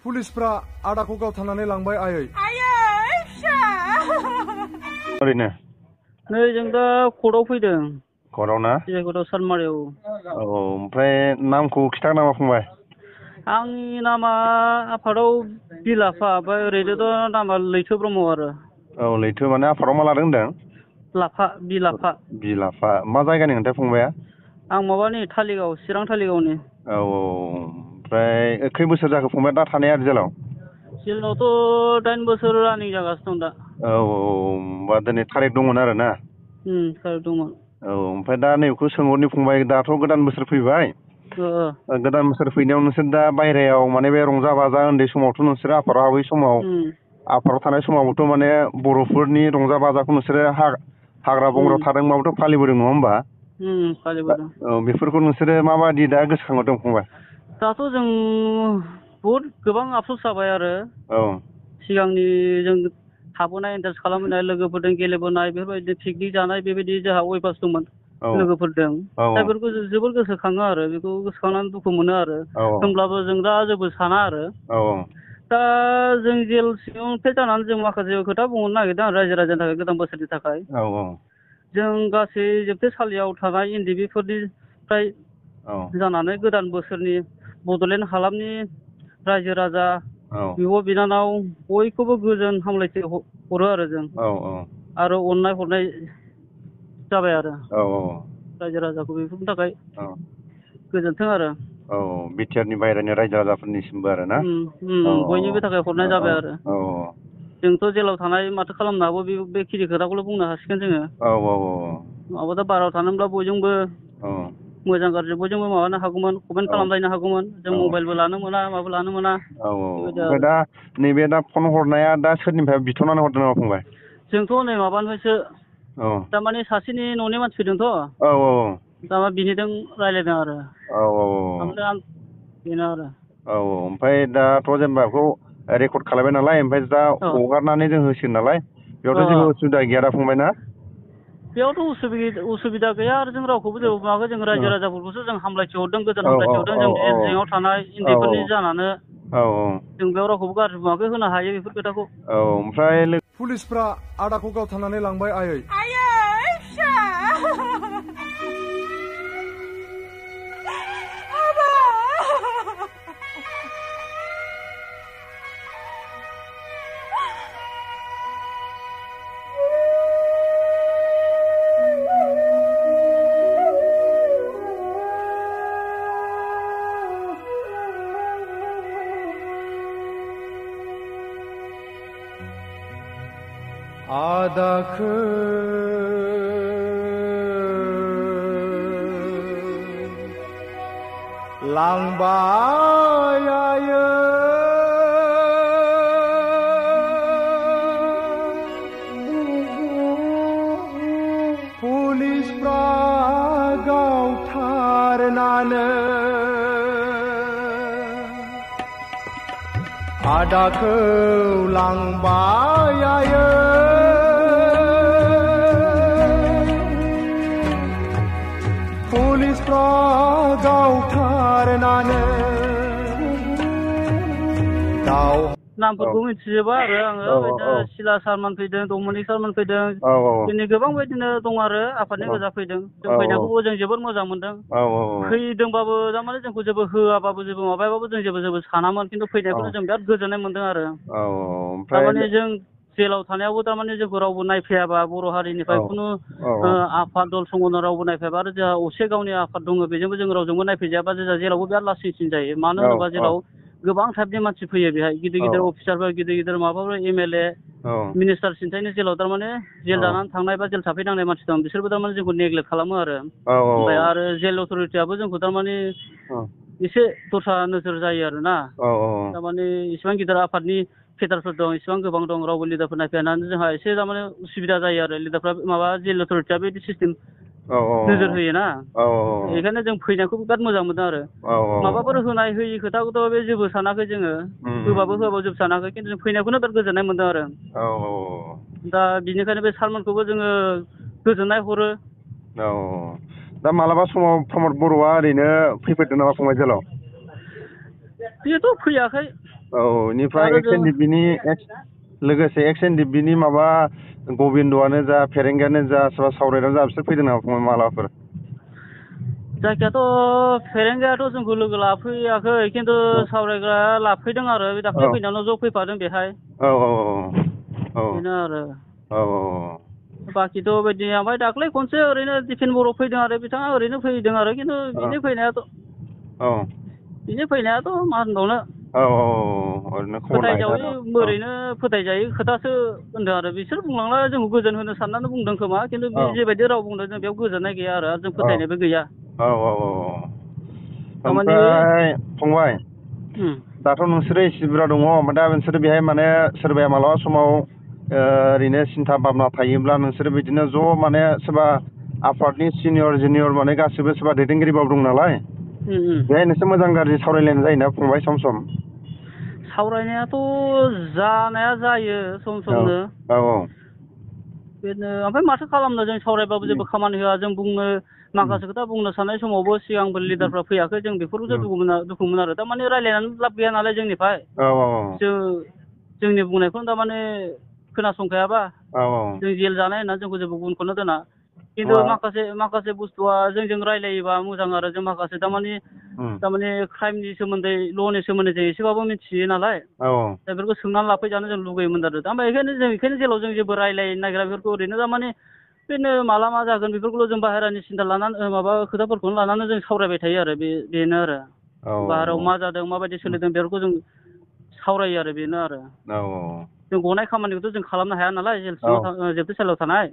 पुलिसफ्रा आदाखौ गावथारनानै लांबाय आयै। आयै फिसा ओरैनो नै जों दा कर्टआव फैदों। कर्टआव ना? कर्टआव सालमारियाव। औ ओमफ्राय नामखौ खिथागोन नामा फंबाय? आंनि नामा आफादाव बिलाफा, ओमफ्राय ओरैनोथ' नामा लैथो ब्रह्म आरो। औ लैथो माने आफादाव मा लादों होनदों? लाफा, बिलाफा। बिलाफा मा जायगानि मोनथाय फंबाया? आं माबानि थालिगाव, चिरां थालिगावनि। औ ओमफ्राय खै बोसोर जाखो फंबाया दा थानाया जेलाव? जेलावथ' 8 बोसोर रानिं जागासिनो दं दा। औ होमबा दिनै थारिख दंमोन आरो ना? थारिख दंमोन। औ ओमफ्राय दा नैबेखौ सोंहरनि फंबाय, दाथ' गोदान बोसोर फैबाय। गोदान बोसोर फैनायाव नोंसोर दा बायह्रायाव माने बे रंजा बाजा उन्दै समावथ' नोंसोरो आफादाव हाबै समाव आफादाव थानाय समावबोथ' माने बर'फोरनि रंजा बाजाखौ नोंसोरो हाग्रा बंग्रा थादोंबाबोथ' फालिबोदों नङा होमबा? फालिबोदों। औ बेफोरखौ नोंसोरो माबायदि दा गोसोखांहरदों फंबाय? दाथ' जों बहुद गोबां आफस'स जाबाय आरो। औ सिगांनि जों थाबोनाय, इन्टारेस्ट खालामबोनाय, लोगोफोरजों गेलेबोनाय, बेफोरबायदि पिकनिक जानाय, बेबायदि जोंहा अयभास दंमोन लोगोफोरजों। दा बेफोरखौ जोबोर गोसोखाङो आरो, बेखौ गोसोखांनानै दुखु मोनो आरो। होमब्लाबो जों दा जेबो साना आरो। दा जों जेल सिङावनिफ्राय जानानै जों माखासे खोथा बुंहरनो नागिरदों आरो रायजो राजानि थाखाय, गोदान बोसोरनि थाखाय। जों गासै जोबथेसालियाव थानाय एनडिबिफोरनिफ्राय जानानै गोदान बोसोरनि बड'लेण्ड हालामनि रायजो राजा, बिब' बिनानाव बयखौबो गोजोन हामलायथि हरो आरो जों। आरो अननाय हरनाय जाबाय आरो रायजो राजाखौ बेफोरनि थाखाय गोजोन्थों आरो। बिटिआरनि बाहेरानि रायजो राजाफोरनिसिमबो आरो ना? बयनिबो थाखाय हरनाय जाबाय आरो। जोंथ' जेलाव थानाय माथो खालामनो हागौ, बेखिनि खोथाखौल' बुंनो हासिगोन जोङो। माबा दा बाराव थानांब्ला बयजोंबो मोजां गाज्रि बयजोंबो माबानो हागौमोन, कमेन्ट खालामलायनो हागौमोन। जों मबाइलबो लानो मोना, माबो लानो मोना। ओमफ्राय दा नैबे दा फन हरनाया दा सोरनिफ्राय बिथ'नानै हरदों नामा फंबाय? जोंथ' नै माबानिफ्रायसो, थारमाने सासेनि न'नि मानसि फैदोंथ'। दामा बिनिजों रायज्लायदों आरो। बेनो आरो। ओमफ्राय दाथ' जेनेबा बेखौ रेकर्ड खालामबाय नालाय, ओमफ्राय दा हगारनानै जों होसिगोन नालाय, बेयावथ' जेबो उसुबिदा गैया दा फंबाय ना? बेयावथ' उसुबिदा गैया आरो जों रावखौबो जेबो बुङाखै। जों रायजो राजाफोरखौसो जों हामलायथि हरदों, गोजोन हामलायथि हरदों। जों जेल सिङाव थानाय उन्दैफोरनि जानानै जों बेयाव रावखौबो गाज्रि बुङाखै, होनो हायो बेफोर खोथाखौ। ओमफ्राय पुलिसफ्रा आदाखौ गावथारनानै लांबाय आयै। आयै फिसा आदाखौ लांबाय आयै, पुलिसफ्रा गावथारनानै आदाखौ लांबाय आयै, पुलिसफ्रा गावथारनानै नामफोरखौ मिथिजोबा आरो आङो। बिदिनो सिला सारमोन फैदों, दमनि सारमोन फैदों, बिदिनो गोबां बायदिनो दं आरो आफादनि गोजा फैदों। जों फैनायखौबो जों जोबोद मोजां मोनदों। फैदोंबाबो थारमाने जोंखौ जेबो होआबाबो, जेबो माबायाबाबो जों जेबो सानामोन। खिन्थु फैनायखौनो जों बिराद गोजोननाय मोनदों आरो। थारमाने जों जेलाव थानायावबो थारमाने जोंखौ रावबो नायफैयाबा, बर' हारिनिफ्राय खुनु आफाद दल संगठन रावबो नायफैयाबा, आरो जोंहा असे गावनि आफाद दङ, बेजोंबो जों रावजोंबो नायफैजायाबा जोंहा जेरावबो बिराद लासिं सिं जायो। मानो होनोबा जेराव गोबां टाइपनि मानसि फैयो बेहाय, गिदिर गिदिर अफिसारफोर, गिदिर गिदिर माबाफोर एमएलए, मिनिस्टार सिन्थायनि जेलाव थारमाने जेल जानानै थांनाय बा जेल थाफैनांनाय मानसि दं, बिसोरबो थारमाने जोंखौ नेग्लेक्ट खालामो आरो। ओमफ्राय आरो जेल अथ'रिटियाबो जोंखौ थारमाने एसे दस्रा नोजोर जायो आरो ना। थारमाने इसिबां गिदिर आफादनि केडारफोर दं, इसिबां गोबां दं, रावबो लिडारफोर नायफैयानानै जोंहा एसे थारमाने उसुबिदा जायो आरो। लिडारफ्रा माबा जेल अथ'रिटिया बिदि सिस्टेम नोजोर होयोना। बेखायनो जों फैनायखौ बिराद मोजां मोनदों आरो। माबाफोर होनाय होयि खोथाखौथ' बे जेबो सानाखै जोङो, होबाबो होआबाबो जेबो सानाखै। खिन्थु जों फैनायखौनो बिराद गोजोननाय मोनदों आरो। दा बिनिखायनो बे सारमोनखौबो जोङो गोजोननाय हरो। दा मालाबा समाव प्रमद बर'आ ओरैनो फैफेरदों नामा फंबाय जेलाव? बेथ' फैयाखै। औ इनिफ्राय लोगोसे एक्स एन डि बिनि माबा गबिन्दआनो जा फेरेंगायानो जा सोरबा सावरायनायानो जा बिसोर फैदों नामा फंबाय मालाबाफोर? जायखियाथ' फेरेंगायाथ' जोंखौ लोगो लाफैयाखै खिन्थु सावरायग्रा लाफैदों आरो बे दाख्लै फैनायावनो ज' फैफादों बेहाय। औ बेनो आरो। औ बाखिथ' बिदि ओमफ्राय दाख्लै खनसे ओरैनो दिपेन बर' फैदों आरो बिथाङा ओरैनो फैदों आरो खिन्थु बिनि फैनायाथ' मा होनबावनो ओरैनो खबर लाहैदों फोथायजायै आरो ओरैनो फोथायजायै खोथासो होनदों आरो बिसोर बुंलांला जोंखौ गोजोन होनो साननानै बुंदों खोमा खिन्थु बे जेबायदि राव बुंदों जों बेयाव गोजोननाय गैया आरो जों फोथायनायबो गैया। थारमाने ओमफ्राय फंबाय दाथ' नोंसोरो एसे बुरजा दङ ओमफ्राय दा नोंसोरो बेहाय माने सोरबाया मालाबा समाव ओरैनो सिन्था भाबना थायोब्ला नोंसोरो बिदिनो ज' माने सोरबा आफादनि सिनियर जुनियर माने गासिबो सोरबा दैदेनगिरिबाबो दं नालाय बेहाय नोंसोर मोजां गाज्रि सावरायलायनाय जायोना फंबाय सम सम? सावरायनायाथ' जानाया जायो सम समनो। बिदिनो ओमफ्राय माथो खालामनो जों सावरायबाबो जेबो खामानि होआ जों बुंनो माखासे खोथा बुंनो साननाय समावबो सिगांबो लिडारफ्रा फैयाखै जों बेफोरखौसो दुखुमोन आरो थारमाने रायज्लायनानै लाब गैया नालाय जोंनिफ्राय जोंनि बुंनायखौनो थारमाने खोनासंखायाबा जों जेल जानाय होननानै जोंखौ जेबो गुबुनखौनो दोना खिन्थु माखासे बुस्थुआ जोंजों रायलायोबा मोजां आरो जों माखासे थारमाने क्राइमनि सोमोन्दै ल'नि सोमोन्दै जों एसेबाबो मिथियो नालाय दा बेफोरखौ सोंनानै लाफैजानो जों लुगैयोमोन आरो दा ओमफ्राय बेखायनो जेलाव जों जेबो रायलायनो नागिरा बेफोरखौ ओरैनो थारमाने बिदिनो माला मा जागोन बेफोरखौल' जों बाहेरानि सिन्था लानानै माबा खोथाफोरखौनो लानानै जों सावरायबाय थायो आरो बेनो आरो बाहेरायाव मा जादों माबायदि सोलिदों बेफोरखौ जों सावरायो आरो बेनो आरो जों गनाय खामानिखौथ' जों खालामनो हाया नालाय जेल सिङाव जोबथेसालियाव थानाय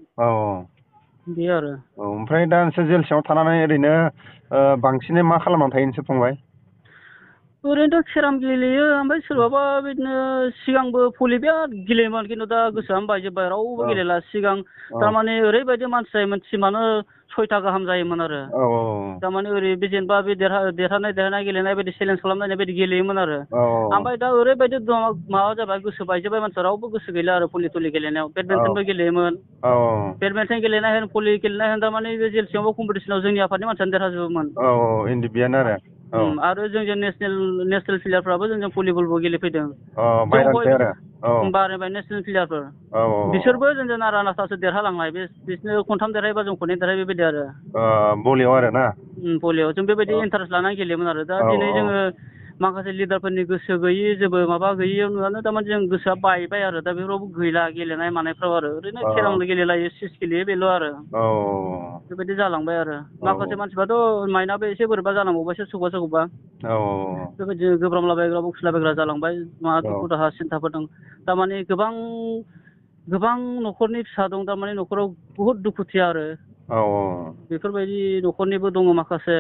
बे आरो ओमफ्राय दा नोंसोर जेल सिङाव थानानै ओरैनो बांसिनै मा खालामनानै थायो नोंसोर फंबाय? ओरैनोथ' केराम गेलेयो ओमफ्राय सोरबाबा बिदिनो सिगांबो भलि बिराद गेलेयोमोन खिन्थु दा गोसोआनो बायजोब्बाय रावबो गेलेला सिगां थारमाने ओरैबायदि मानसि जायोमोन टिमानो 6था गाहाम जायोमोन आरो थारमाने ओरै बे जेनेबा बे देरहानाय गेलेनाय बायदि चेलेन्ज खालामनाय बायदि गेलेयोमोन आरो ओमफ्राय दा ओरैबायदि माबा जाबाय गोसो बायजोब्बाय मानसिया रावबो गोसो गैला आरो भलि गेलेनायाव बेडमिन्टनबो गेलेयोमोन बेडमिन्टन गेलेनाय होन भलि गेलेनाय होन थारमाने बे जेल सिङावबो कम्पिटिसनाव जोंनि आफादनि मानसियानो देरहाजोबोमोन आरो जोंजों नेसनेल प्लेयारफ्राबो जोंजों भलिबलबो गेलेफैदों बारनिफ्राय नेसनेल प्लेयारफोर बिसोरबो जोंजों नारा नाथासो देरहालांनाय बिसोरनो खनथाम देरहायोबा जों खननै देरहायो बेबायदि आरो भलियाव आरो ना भलियाव जों बेबायदि इन्टारेस्ट लानानै गेलेयोमोन आरो दा दिनै जोङो माखासे लिडारफोरनि गोसो गैयि जेबो माबा गैयियाव नुनानै थारमाने जों गोसोआ बायबाय आरो दा बेफोरावबो गैला गेलेनाय मानायफ्राव आरो ओरैनो केरामल' गेलेलायो चेस गेलेयो बेल' आरो बेबायदि जालांबाय आरो माखासे मानसिफ्राथ' माइन्दआबो एसे बोरैबा जालांबावबायसो सोरखौबा बेबायदिनो गोब्रामलाबायग्रा बखिलाबायग्रा जालांबाय मा दुखु दाहा सिन्थाफोर दं थारमाने गोबां न'खरनि फिसा दं थारमाने न'खराव बुहुद दुखुथिया आरो बेफोरबायदि न'खरनिबो दङ माखासे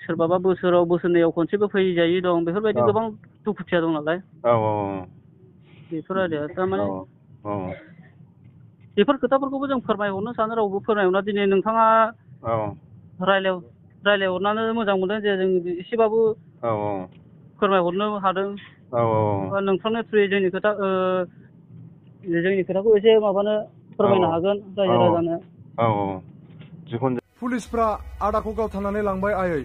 सोरबाबा बोसोराव बोसोरनैयाव खनसेबो फैजायै दं बेफोरबायदि गोबां दुखुथिया दं नालाय बेफोर आरो थारमाने बेफोर खोथाफोरखौबो जों फोरमायहरनो सानो रावबो फोरमायहरना दिनै नोंथाङा रायलायहरनानै मोजां मोनदों जे जों एसेबाबो फोरमायहरनो हादों नोंथांनि थ्रुयै जोंनि खोथाखौ एसे माबानो फोरमायनो हागोन रायजो राजानो पुलिसफ्रा आदाखौ गावथारनानै लांबाय आयै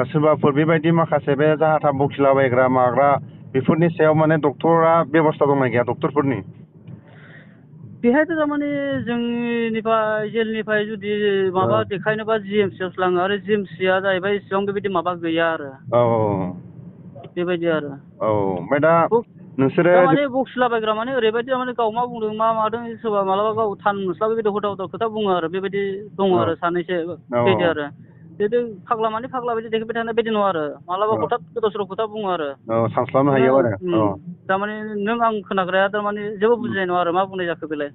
सोरबाफोर बेबायदि माखासे बे जाहाथा बखिलाबायग्रा माग्रा बेफोरनि सायाव माने डक्टरा बेबस्था दंना गैया डक्टरफोरनि? बेहायथ' थारमाने जोंनिफ्राय जेलनिफ्राय जुदि माबा देखायनोबा GMC लाङो आरो GMCआ जाहैबाय इसेबां बेबायदि माबा गैया आरो बेबायदि आरो ओमफ्राय दा नोंसोरो थारमाने बखिलाबायग्रा माने ओरैबायदि माने गाव मा बुंदों मा मादों सोरबा मालाबा गाव थान मोनस्लाबै बेबायदि हदाव हदाव खोथा बुङो आरो बेबायदि दङ आरो सानैसो बेबायदि आरो बिदि फाग्ला माने फाग्ला बायदि देखायबाय थानाय बायदि नङा आरो मालाबा हथात गोदाव सोराव खोथा बुङो आरो सानस्लाबनो हायो आरो थारमाने नों आं खोनाग्राया थारमाने जेबो बुजिनाय नङा आरो मा बुंनाय जाखो बेलाय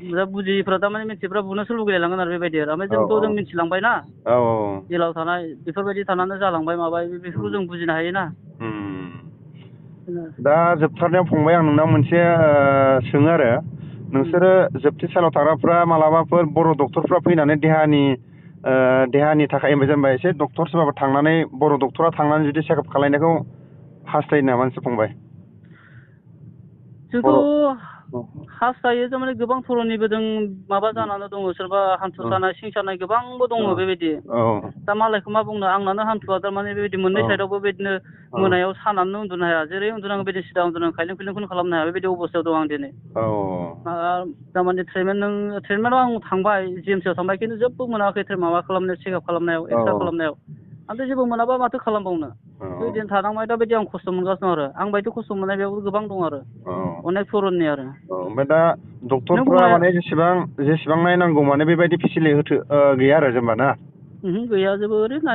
दा बुजियिफ्रा थारमाने मिथियिफ्रा बुनोसो लुगैलायलांगोन आरो बेबायदि आरो ओमफ्राय जोंथ' जों मिथिलांबायना जेलाव थानाय बेफोरबायदि थानानै जालांबाय माबाय बेफोरखौ जों बुजिनो हायोना दा जोबथारनायाव फंबाय आं नोंनाव मोनसे सोङो आरो नोंसोरो जोबथेसालियाव थाग्राफ्रा मालाबाफोर बर' डक्टरफ्रा फैनानै देहानि देहानि थाखाय ओमफ्राय जेनेबा एसे डक्टर सोरबाबा थांनानै बर' डक्टरा थांनानै जुदि चेकआप खालायनायखौ हास्थायो नामा नोंसोर फंबाय? जोंथ' हास्थायो थारमाने गोबां धरननिबो जों माबा जानानै दङ सोरबा हान्थु सानाय सिं सानाय गोबांबो दङ बेबायदि दा मालायखौ मा बुंनो आंनानो हान्थुआ थारमाने बेबायदि मोननै साइडआवबो बेबायदिनो मोनायाव सानानै उन्दुनो हाया जेरै उन्दुनांगौ बेबायदि सिदा उन्दुनांगौ खायलें खुइलेंखौनो खालामनो हाया बेबायदि अबस्थायाव दं आं दिनै थारमाने ट्रिटमेन्टआव आं थांबाय जिएमसिआव थांबाय खिन्थु जेबो मोनाखै माबा खालामनायाव चेकआप खालामनायाव एक्सरे खालामनायाव ओमफ्राय जेबो मोनाबा माथो खालामबावनो बेबायदिनो थानांबाय दा बायदि आं खस्थ' मोनगासिनो दं आरो आं बायदि खस्थ' मोननाय बेयावबो गोबां दं आरो अनेक धरननि आरो ओमफ्राय दा डक्टरफ्रा माने जेसेबां नायनांगौ माने बेबायदि फेसिलिटि गैया आरो जेनेबा ना गैया जेबो ओरैनो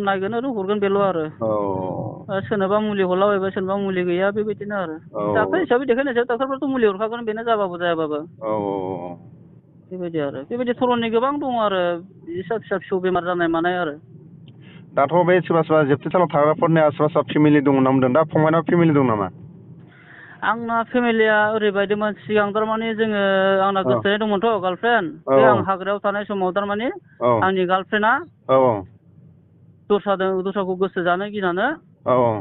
नायगोन आरो हरगोन बेल' आरो सोरनोबा मुलि हरलाबायबाय सोरनोबा मुलि गैया बेबायदिनो आरो डाक्टार हिसाबै देखायनाय डाक्टारफ्राथ' मुलि हरखागोन बेनो जाबाबो जायाबाबो बेबायदि आरो बेबायदि धरननि गोबां दङ आरो फिसा फिसौ बेमार जानाय मानाय आरो दाथ' बे सोरबा जोबथेसालियाव थाग्राफोरनिया सोरबा फेमिलि दङ होनना बुंदों दा फंबायनाव फेमिलि दं नामा? आंना फेमिलिया ओरैबायदिमोन सिगां थारमाने जोङो आंना गोसथोनाय दंमोनथ' गार्लफ्रेन्ड बे आं हाग्रायाव थानाय समाव थारमाने आंनि गार्लफ्रेन्डआ दस्राखौ गोसो जानो गिनानै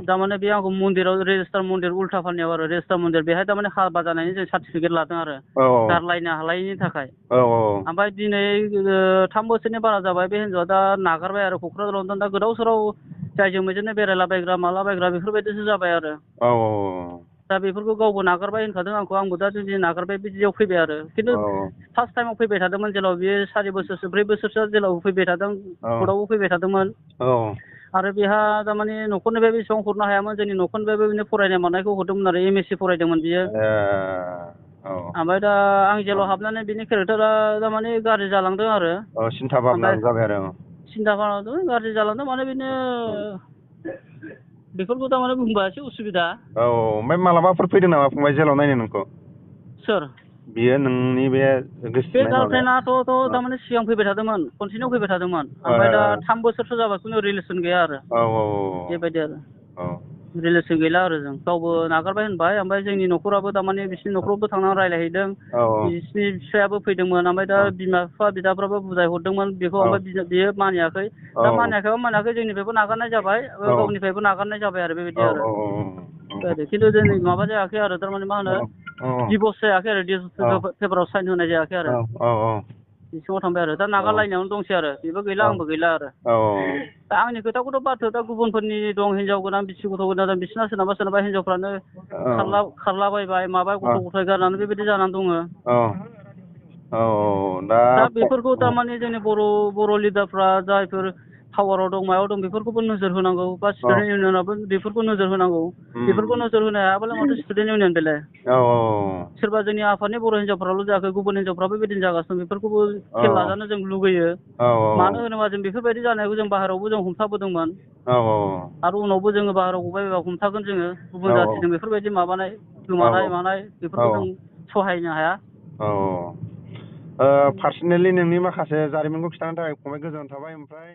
थारमाने बे आंखौ मन्दिराव रेजिस्टार मन्दिर उल्थाफानियाव आरो रेजिस्टार मन्दिर बेहाय थारमाने हाबा जानायनि जों सार्टिफिकेट लादों आरो गारलायनो हालायैनि थाखाय ओमफ्राय दिनै 3 बोसोरनि बारा जाबाय बे हिन्जावआ दा नागारबाय आरो क'क्राझाराव दा गोदाव सोराव जायजों मेजोंनो बेरायलाबायग्रा मालाबायग्रा बेफोरबायदिसो जाबाय आरो दा बेफोरखौ गावबो नागारबाय होनखादों आंखौ आंबो दा दिनै नागारबाय बिदियाव फैबाय आरो खिन्थु फार्स्ट टाइमाव फैबाय थादोंमोन जेलाव बियो 4 बोसोरसो 4 बोसोरसो जेलाव फैबाय थादों कर्टआवबो फैबाय थादोंमोन आरो बेहा थारमाने न'खरनिफ्राय बेसेबां हरनो हायामोन जोंनि न'खरनिफ्रायबो बिदिनो फरायनाय मानायखौ हरदोंमोन आरो MSc फरायदोंमोन बियो ओमफ्राय दा आं जेलाव हाबनानै बिनि केरेक्टारा थारमाने गाज्रि जालांदों आरो सिन्था भाबना जाबाय आरो सिन्था भाबना गाज्रि जालांदों माने बिदिनो बेफोरखौ थारमाने बुंबा एसे उसुबिदा ओमफ्राय मालाबाफोर फैदों नामा फंबाय जेलाव नायनो नोंखौ सोर बियो नोंनि बे गार्लफ्रेन्डआथ' थारमाने सिगां फैबाय थादोंमोन खनसेनो फैबाय थादोंमोन ओमफ्राय दा 3 बोसोरसो जाबाय खुनु रिलेसन गैया आरो बेबायदि आरो रिलेसन गैला आरो जों गावबो नागारबाय होनबाय ओमफ्राय जोंनि न'खराबो थारमाने बिसिनि न'खरावबो थांनानै रायज्लायहैदों बिसिनि फिसायाबो फैदोंमोन ओमफ्राय दा बिमा बिफा बिदाफ्राबो बुजायहरदोंमोन बेखौ ओमफ्राय बियो मानियाखै दा मानियाखै जोंनिफ्रायबो नागारनाय जाबाय गावनिफ्रायबो नागारनाय जाबाय आरो बेबायदि आरो खिन्थु जोंनि माबा जायाखै आरो थारमाने मा होनो डिभर्स जायाखै आरो डिभर्स पेपाराव साइन होनाय जायाखै आरो बिसिङाव थांबाय आरो दा नागारलायनायावनो दंसै आरो बेबो गैला आंबो गैला आरो दा आंनि खोथाखौथ' बाथो दा गुबुनफोरनि दं हिनजाव गोनां बिसि गथ' गोनां बिसिना सोरनाबा हिनजावफ्रानो खारलाबायबाय माबा गथ' गथाय गारनानै बेबायदि जानानै दङ दा बेफोरखौ थारमाने जोंनि बर' लिडारफ्रा जायफोर पावाराव दं मायाव दं बेफोरखौबो नोजोर होनांगौ बा स्टुडेन्ट इउनियनाबो बेफोरखौ नोजोर होनांगौ बेफोरखौ नोजोर होनो हायाबालाय माथो स्टुडेन्ट इउनियन बेलाय सोरबा जोंनि आफादनि बर' हिनजावफ्राल' जायाखै गुबुन हिनजावफ्राबो बेबायदिनो जागासिनो बेफोरखौबो खेल लाजानो जों लुगैयो मानो होनोबा जों बेफोरबायदि जानायखौ जों बाहेरायावबो जों हमथाबोदोंमोन आरो उनावबो जोङो बाहेरायाव गबाय बायबा हमथागोन जोङो गुबुन जाथिजों बेफोरबायदि माबानाय गोमानाय मानाय बेफोरखौ जों सहायनो हाया पार्सनेलि नोंनि माखासे जारिमिनखौ खिथानो थाखाय फंबाय गोजोननाय थाबाय ओमफ्राय